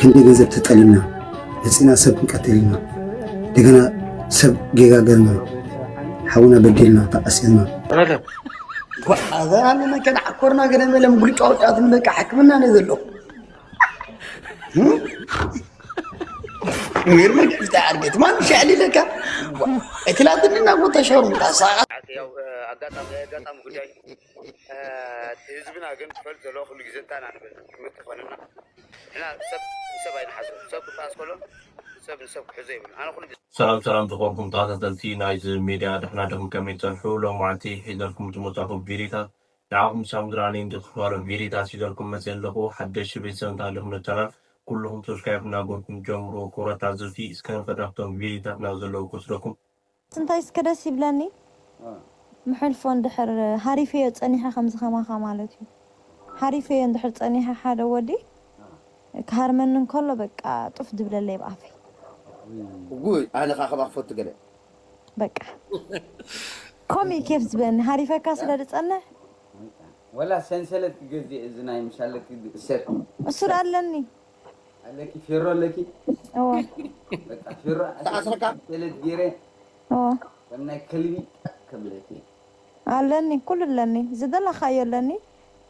ክንደይ ገንዘብ ተጠሊምና፣ መጺና ሰብ ክንቀትል ኢና። እንደገና ሰብ ጌጋ ገርና፣ ሓውና በዲልና፣ ተዓሲርና። ረገብ። ጓ-፣ ኣዘራርበና ከነዓኮርና ገለ መለ ምጉልጫ ወጣት ንበቃ ሕክምና ነው ዘሎ። እም? ወይር መግቢታ ኣርገት ማን ሻዕሊ ለካ። ጓ-፣ እክላትንና ቦታ ሻወር ምታሳ። ያው፣ እ፣ ኣጋጣሚ፣ ኣጋጣሚ ጉዳይ፣ እ፣ እቲ ህዝብና ግን ክፈልጥ ዘለዎ ኩሉ ግዜ እንታይ ኢና ንብል? ትምህርቲ ይኾነና። ንሕና ሰብ ንሰብ ኣይንሓዞ። ሰብ ክበኣስ ከሎ ሰብ ንሰብ ክሕዞ የብሉን። ኣነ ኩሉ ግዜ ሰላም ሰላም ዝኾንኩም ተኸታተልቲ ናይዚ ሚድያ፣ ደሕና ዲኹም? ከመይ ትጸንሑ? ሎማዓንቲ ሒዘልኩም ዝመጻኹ ቪዲዮታት ንዓኹም ሳምድራኒ እንድትኽፋሉ ቪዲዮታት ሒዘልኩም መጽእ ኣለኹ። ሓደሽቲ ቤተሰብ እንተሃለኹም ነቲ ቻናል ኩልኹም ሰብስክራይብ እናገርኩም ጀምሩ። ክቡራት ታዘብቲ፣ እስከ ንፈዳፍቶም ቪዲዮታትና ዘለዉ ክወስደኩም። እንታይ እስከ ደስ ይብለኒ? አ። ምሕልፎ እንድሕር ሃሪፈዮ ጸኒሐ ከምዚ ከማኻ ማለት እዩ። ሃሪፈዮ እንድሕር ጸኒሐ ሓደ ወዲ አ። ክሃርመኒ እንከሎ በቃ ጡፍ ድብለለይ ብኣፈይ። እጉ ኣነ ኸዓ ከማኻ ክፈቱ ገለ። በቃ። ኮሚ ኬፍ ዝበኒ ሃሪፈካ ስለ ዝጸንሕ። ወላ ሰንሰለት ክገዝእ እዚ ናይ ምሻለክ እሰር። እሱ ዳ ኣለኒ። ኣለኪ ፌሮ ኣለኪ? እወ። በቃ ፌሮ ተኣስርካ? ሰንሰለት ገይረ እወ። ከም ናይ ከልቢ ከብለኪ። ኣለኒ፣ ኩሉ ኣለኒ። ዝደለኻዮ ኣለኒ።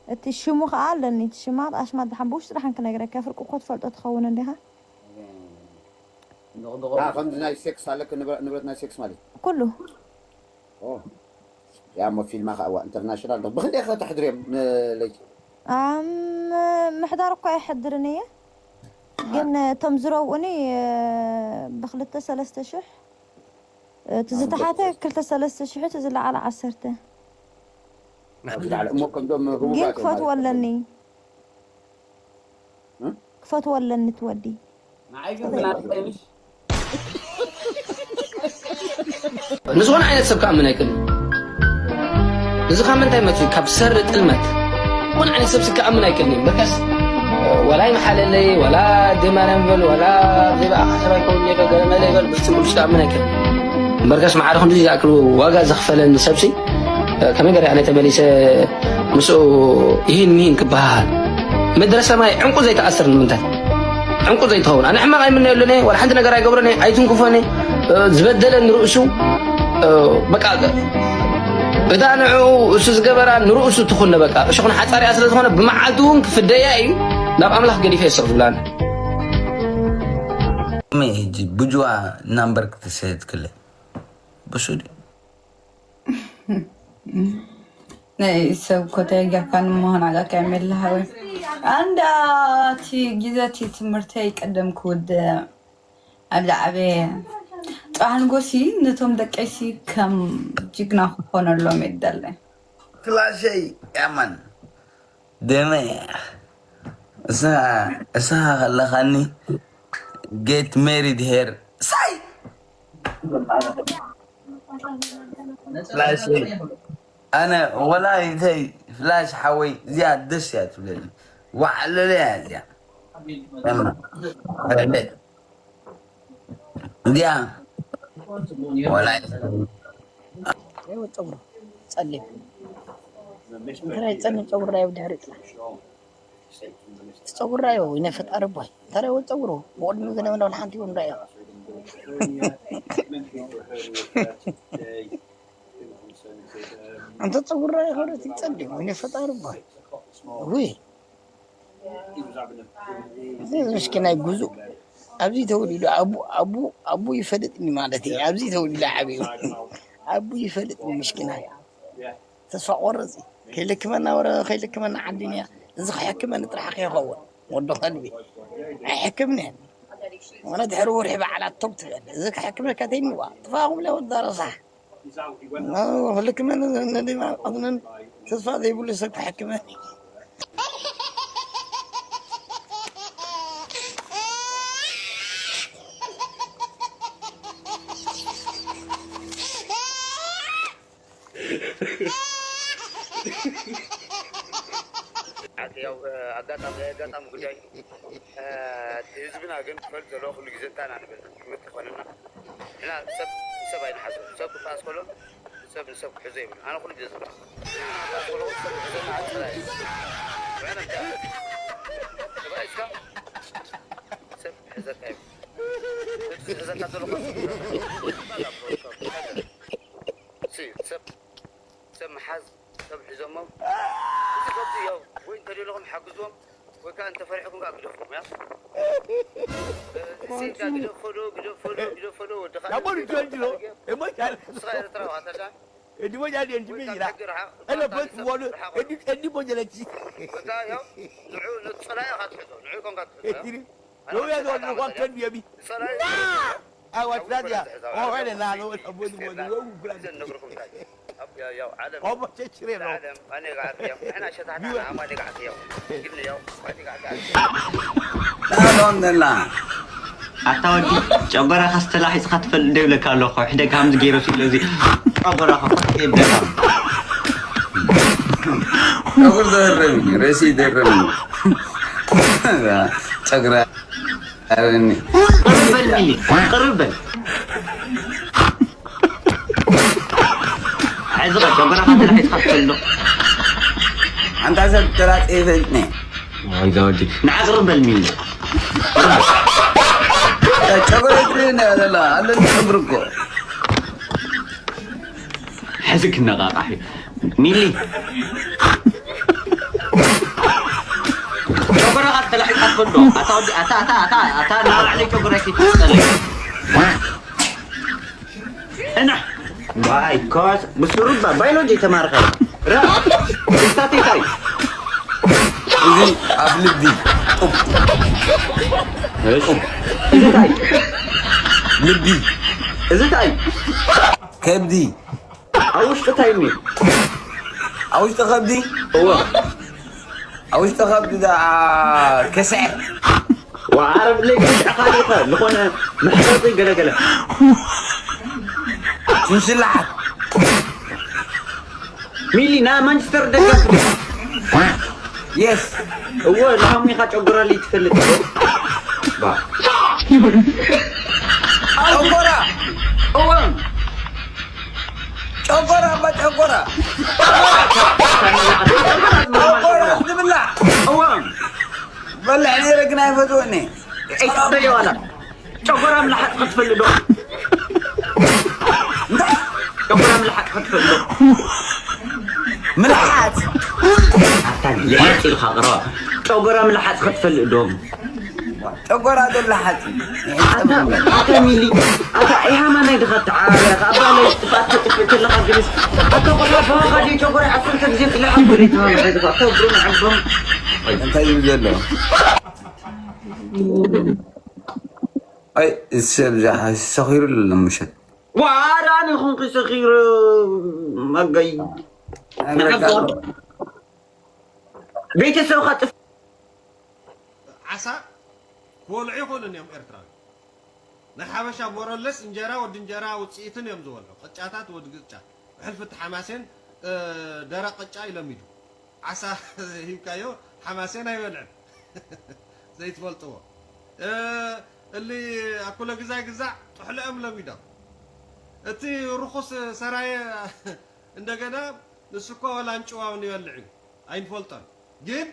እቲ ሽሙ ኸዓ ኣለኒ። እቲ ሽማት ኣሽማት ደሓን ብውሽጢ ደሓን ክነግረካ። ፍርቂ እኮ ትፈልጦ ትኸውን እንዲኻ። እ፣ ንቕድቑ። አ፣ ከምዚ ናይ ሴክስ ኣለኪ፣ ንብረ-፣ ንብረት ናይ ሴክስ ማለት? ኩሉ። ኦ። ያሞ ፊልማ ኸዓ እዋ ኢንተርናሽናል ዶ? ብኽንደይ ኸ ተሕድርዮም ንለይቲ? ኣም፣ ምሕዳር እኳ ኣይሕድርን እየ። ግን እቶም ዝረውኡኒ፣ እ፣ ብኽልተ ሰለስተ ሽሕ፣ እቲ ዝተሓተ ክልተ ሰለስተ ሽሕ፣ እቲ ዝለዓለ ዓሰርተ። ኣብ ዝለዓለ እሞ ከምዞም ህቡባት ግን እዮም ማለት ክፈትዎ ኣለኒ። እም? ክፈትዎ ኣለኒ እቲ ወዲ። ንዓይ ግን ብናትከይ ምሽ ንዝኾነ ዓይነት ሰብ ክኣምን ኣይክእልን። እዚ ካብ ምንታይ መፅኡ? ካብ ሰሪ ጥልመት። ዝኾነ ዓይነት ሰብ ክኣምን ኣይክእልን። በቃስ፣ ወላ ይመሓለለይ፣ ወላ ኣደይ ማርያም ይበል፣ ወላ ዘይበኣኻ ሰብ ኣይከውን እየ ዶ፣ ገለ መለ ይበል፣ ብፍጹም ብውሽጢ ክኣምን ኣይክእልን። እምበርከስ ማዕረ ክንድዚ ዝኣክል ዋጋ ዘኽፈለኒ ሰብሲ፣ ከመይ ገይረ ኣነ ተመሊሰ ምስኡ ይህን ሚህን ክበሃሃል? ምድረ ሰማይ ዕንቁ ዘይተኣስር ንምንታይ? ዕንቁ ዘይትኸውን? ኣነ ሕማቕ ኣይምነየሉን እየ፣ ዋላ ሓንቲ ነገር ኣይገብሮን እየ፣ ኣይትንክፎን እየ። እ፣ ዝበደለ ንርእሱ፣ እ፣ በቃ፣ እታ ንዕኡ እሱ ዝገበራ ንርእሱ ትኹን፣ በቃ፣ እሾኽን ሓጻሪያ ስለ ዝኾነ፣ ብመዓልቲ እውን ክፍደያ እዩ፣ ናብ ኣምላኽ ገዲፈ እየ ስቕ ዝብላ ኣነ። ከመይ ሕጂ ብጅዋ ናምበር ክትሰየጥክለይ? ብሱ ድዩ? ናይ ሰብ ኮተይ ጌርካ ንመሆን ዓጋካ የመልሃወ። ኣንዳ እቲ ግዜ እቲ ትምህርተይ ቀደም ክውድእ ኣብ ዝዓበየ ጽባሕ ንጎሲ ነቶም ደቀይሲ ከም ጅግና ክኾነሎም የደለ። ክላሸይ ያማን ደመ እሳ እሳ ከለኻኒ ጌት ሜሪድ ሄር ሳይ ፍላሽ ኣነ ወላ ይተይ ፍላሽ ሓወይ እዚኣ ደስ እያ ትብለኒ። ዋዕለለ እያ እዚኣ። እማ፣ እዚኣ ወላ ኣይወ ጸጉሩ ጸሊም እንታይ ጸሊም ጸጉሩ ራይ ብድሕሪ ጥላ ጸጉር ራዮ ይነ ፈጣሪ ባይ እንታይ ራዮ ጸጉሩ ብቕድሚ ገለ ወላ ሓንቲ ይወን ራዮ ኣንተ ጸጉር ራዮ ኸረት ይጸሊም ይነ ፈጣሪ ባይ ውይ እዚ ምስኪናይ ጉዙእ ኣብዚ ተወሊዱ ኣቡ ኣቡ ኣቡ ይፈልጥኒ ማለት እዩ። ኣብዚ ተወሊዱ ዓብዩ ኣቡ ይፈልጥኒ ምስኪናይ ተስፋ ቆረፂ ከይልክመና ወረ ከይልክመና ዓዲን እያ እዚ ክሕክመኒ ጥራሕ ከይኸውን ወዲ ከልቢ ኣይሕክምኒ እየ። ወረ ድሕሪ ወርሒ በዓላት ቶብ ትበል እዚ ክሕክመካ ተይንዋ ጥፋኹም ለወዳ ረሳሕ ክልክመኒ ነዲማ ኣዝነን ተስፋ ዘይብሉ ሰብ ክሕክመኒ ያው ኣጋጣሚ ኣጋጣሚ ጉዳይ እቲ ህዝብና ግን ክፈልጥ ዘለዎ ኩሉ ግዜ እንታይ ኢና ንብል ትምህርቲ ይኾነና። ንሕና ሰብ ንሰብ ኣይንሓዞ። ሰብ ክበኣስ ከሎ ሰብ ንሰብ ክሕዞ የብሉን። ኣነ ኩሉ ግዜ ዝብላ ንሕና ክበኣስ ከሎ ሰብ ክሕዘና ኣፀላኢ እዩ። ውዕለ እንታይ? ተባኢስካ ዝሕዘካ ዘሎ ሰብ ሰብ ምሓዝ ሰብ ሒዞሞም እዚ ገብቲ ያው ወይ እንተደለኹም ሓግዞም ወይ ከዓ እንተፈሪሕኩም ከዓ ግደፎም ያ እዚጋ ግደፎ ዶ ግደፎ ዶ ግደፎ ዶ ወድኻ ያቦሉ ጆንጅሎ እሞቻል ንስኻ ኤርትራዊ ኣተዳ እድሞ ጃዲ እንጂ ወይ ቢራ ካብ ሕጊ ርሓቕ እለ እኳ ቦት ተንሰፍ ወሉ ርሓቕ እዲ እዲ ቦጀለቺ እታ ያው ንዑ ንጸላኢ ኢኻ ትሕዞ ንዑ ኢኮንካ ትሕዞ ያው እዲ ሎያ ዶ ወሉ ዋክተን ቢየቢ ጸላኢ ኣዋስታዲያ ኦሄለ ላሎ ወላ ቦት ቦት ወጉ ግራ ዘን ነግርኩም እንታይ ያው ዓለም ኦቦ ቸችሬ ነው ዓለም ኣኔ ጋር ያው ንሕና ሸታሕታ ቢወ ኣማ ኔ ጋር ያው ግን ያው ኣኔ ጋር ዳሎም ደላ ኣታ ወዲ ጨጎራኻስ ተላሒጽካ ትፈልጥ ዶ ይብለካ ኣለኹ። ሕደግ ሃምዚ ገይረ ሲሎ እዚ ጨጎራኻ ኮፍ ይብለካ። ጸጉር ዘህርም እዩ፣ ርእሲ ይደርም እዩ። ጸጉራ ኣረኒ። ቅርብ በል ሚሊ፣ ቅርብ በል። ሕዚ ኸ ጨጎራኻ ተላሒጽካ ትፈልጥ ዶ? ሓንታ ሰብ ተላጽየ ይፈልጥኒ። ወይ ዘወዲ ንዓ ቅርብ በል ሚሊ። ጨጎረይ ትርእየኒ እያ ዘላ፣ ኣለኒ ጨጉሪ እኮ። ሕዚ ክነቓቓሕ እዩ። ሚሊ። ጨጎራኻ ተላሒጽካ ትፈልጥ ዶ? ኣታ ወዲ፣ ኣታ፣ ኣታ፣ ኣታ፣ ኣታ፣ ናባዕለይ ጨጎረይ ከይትመጸለይ። እና ባይ ኮስ ብስሩባ ባዮሎጂ ተማርካ ራ ስታቲታይ እዚ ኣብ ልቢ ጡብ እዚ ታይ ልቢ እዚ ታይ ከብዲ ኣብ ውሽጢ ታይ ሚ ኣብ ውሽጢ ከብዲ እወ ኣብ ውሽጢ ከብዲ ደኣ ከስዐ ወዓረብ ለይ ክስዐ ካልእኸ ዝኾነ መሕፈፂ ገለገለ ትንሽላዓት ሚሊ ናይ ማንቸስተር ደጋፊ ዲኻ? የስ እወ ንሃሚኻ ጨጉራ ለይ ትፈልጥ ዶ? ባ ጨጎራ እወ ጨጎራ እባ ጨጎራ ጨጎራ ዝብላዕ እወ በልዕ ነይረ ግን ኣይፈትወኒ ዒስተ የዋላ ጨጎራ ምልሓጥ ክትፈልጥ ዶ? እንታይ ጨጎራ ምልሓጥ ክትፈልጥ ዶ? ምልሓጥ ኣታ ልሕጥ ኢልካ ቅረባ ጨጎራ ምልሓጥ ክትፈልጥ ዶ? ጨጎራ ዶ ልሓጥ ኣታ ኣታ ሚሊ ኣታ ኢሃማ ናይ ድኻ ተዓብያ ካብ ባለይ ጥፋት ተጥፍእ ከለኻ ግንስ ኣታ ቆልዓ ባኻ ዲ ጨጎራ ዓሰርተ ግዜ ክልሓጥ ብለይ ተባለ ከይድኻ ተብሩ ንዕቦም እንታይ ይብል ዘሎ ኣይ ሰብ ዝሓ ሰኺሩ ኣሎ ምሸት ዋራን ይኹን ክሰኺሩ መገይ ንዓቦ ቤተሰብኻ ጥፍ ዓሳ ክበልዑ ይኽእሉን እዮም ኤርትራዊ ናይ ሓበሻ ሞረለስ እንጀራ ወዲ እንጀራ ውፅኢትን እዮም ዝበልዑ ቅጫታት ወዲ ቅጫ ብሕልፊ እቲ ሓማሴን ደረቕ ቅጫ ይለሚዱ ዓሳ ሂብካዮ ሓማሴን ኣይበልዕን ዘይትፈልጥዎ እሊ ኣኩለ ግዛይ ግዛዕ ጥሕሎ እዮም ለሚዶም እቲ ርኹስ ሰራየ እንደገና ንሱ እኮ ወላ እንጭዋ እውን ይበልዕ እዩ ኣይንፈልጦን ግን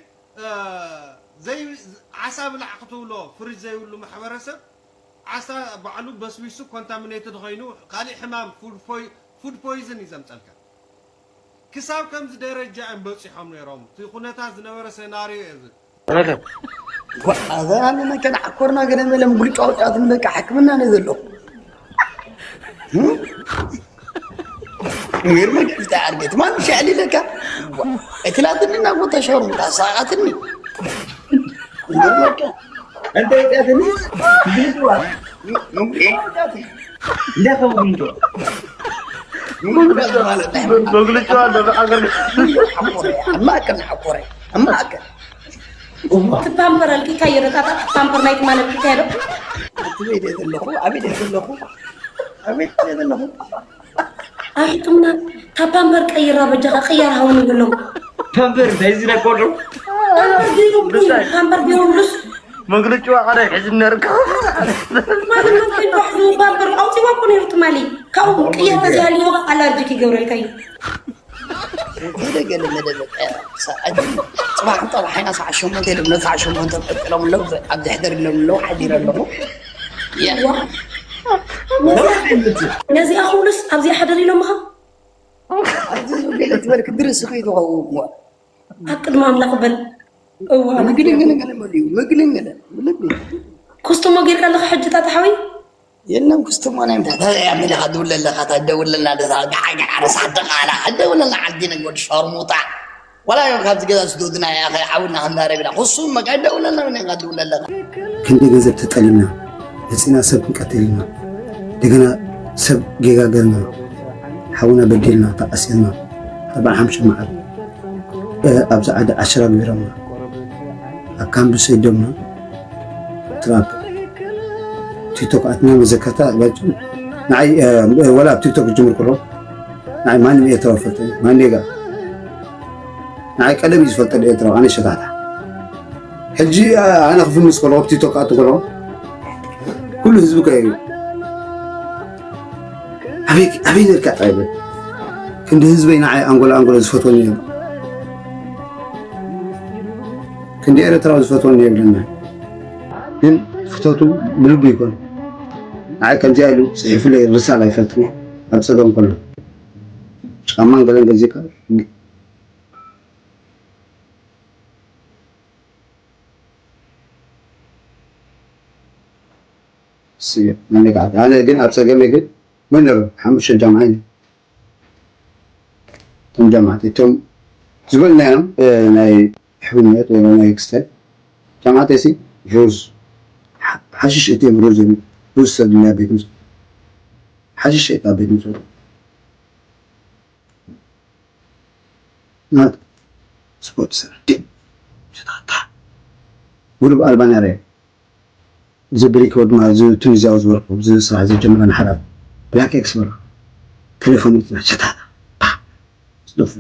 ዓሳ ብላዕ ክትብሎ ፍሪጅ ዘይብሉ ማሕበረሰብ ዓሳ ባዕሉ በስቢሱ ኮንታሚኔትድ ኮይኑ ካሊእ ሕማም ፉድ ፖይዝን እዩ ዘምፀልካ ክሳብ ከምዚ ደረጃ እዮም በፂሖም ነይሮም እቲ ኩነታት ዝነበረ ሴናሪዮ እዩ ኣዘናለና ከነዓኮርና ገለ መለ ምግልጫ ወጣት ንበቃ ሕክምና ነው ዘለኹ ይርመድ ክፍታ ኣርገት ማን ሻዕሊ ለካ እትላትኒ ናብ ቦታ ሻወር ምታ ሳቃትኒ ይርመድ እንተ ይጣትኒ ይዋ ይዋ ይጣትኒ እንደ ከሙ ምንዶ መግልጫ ኣሎ ብኣገር ማእከል ሓኮረ ማእከል ትፓምፐር ኣልኪካ ይረታታ ትፓምፐር ናይ ትማል ኣልኪካ ይዶ ኣትቤት ዘለኹ ኣቤት ዘለኹ ኣቤት ዘለኹ ኣሕጥምና ካብ ፓምፐር ቀይራ በጃኻ ቅያር ሃውን ይብሎም ፓምፐር ናይዚ ናይ ቆልዑ ፓምፐር ቢሮብሉስ መግልጭዋ ሓደ ሕዚ ነርካ ፓምፐር ኣውፂዋ እኮ ነይሩ ትማሊ ካብኡ ቅያ ተዝሃልዎ ኣላርጂክ ይገብረልካ እዩ ሄደ ገለ መደብ ሰዓት ፅባሕ ጠባሓይና ሰዓት ሸሞንተ ኢሎም ነ ሰዓት ሸሞንተ ቀጥሎም ኣለዉ ኣብ ዘሕደር ኢሎም ኣለዉ ሓዲረ ኣለኹ ነዚኣ ኩሉስ ኣብዚኣ ሓደር ኢሎምኻ? ኣብዚ ገለ ትበል ክድርስ እኮ ይተኸው እሞ ኣብ ቅድሚ ኣምላኽ በል። እዋ ምግልንግልንግል መሊኡ ምግልንግል ልቢ ኩስትሞ ጌርካ ኣለኻ ሕጂ ጣጣ ሓወይ? የለም ክስትሞ ናይ ምታ ታዲያ ሚለ ካድውል ኣለኻ ታደውል ኣለና ደዛ ጋዓ ጋዓ ረሳሕ ደቓላ ካደውል ኣለና ዓዲ ነጎድ ሸርሙጣ ወላ ዮም ካብዚ ገዛ ስዶድና ያ ኸ ዓውና ክንዳረግና ኩሱም መቃ ደውል ኣለና ምን ካድውል ኣለኻ ክንደይ ገንዘብ ተጠሊምና መፂና ሰብ ክንቀትል ኢልና እንደገና ሰብ ጌጋ ገርና ሓውና በዲልና ተኣሲርና ኣርባዓ ሓሙሽተ መዓልቲ ኣብዚ ዓዲ ዓሽራ ገይሮምና ኣብ ካምፕ ሰይዶምና ትራፕ ቲክቶክ ኣትና መዘከርታ ባጭ ንዓይ ወላ ኣብ ቲክቶክ ክጅምር ከሎ ንዓይ ማንም ኤርትራዊ ፈልጠ ማን ኔጋ ንዓይ ቀደም እዩ ዝፈልጠ ኤርትራዊ ኣነ ሸታታ ሕጂ ኣነ ክፍምስ ከሎ ኣብ ቲክቶክ ኣት ከሎ ኩሉ ህዝቢ ከ እዩ ኣበይ ነርካ ጣይበ ክንዲ ህዝበይ ንዓይ ኣንጎላ ኣንጎላ ዝፈትወኒ እዮም ክንዲ ኤርትራዊ ዝፈትወኒ የብለና ግን ፍተቱ ብልቡ ይኮን ንዓይ ከምዚኣ ኢሉ ፅሒፉለይ ርሳል ኣይፈልጥን ኣብ ፀገም ከሎ ጫማን ገለን ገዚእካ ኣነ ግን ኣብ ፀገመ ግን መን ነሩ ሓሙሽተ ጃምዓ እቶም ጃምዓት እቶም ዝበልናዮም ናይ ሕውነት ወይ ናይ ክስተት ጃምዓት ሲ ሩዝ ሓሽሽ እትዮም ሩዝ ሩዝ ሰብ ድንያ ቤት ምስ ሓሽሽ እታ ቤት ምስ ናት ስፖርት ሰር ሸታታ ጉሩብ ኣልባንያ ረ እዚ ብሪክ ወድማ እዚ ቱኒዚያዊ ዝበልኩ እዚ ስራሕ ዝጀመረ ንሓዳር ብላክ ኤክስ በሉ ቴሌፎን ይፅና ሸታታ ስደፉ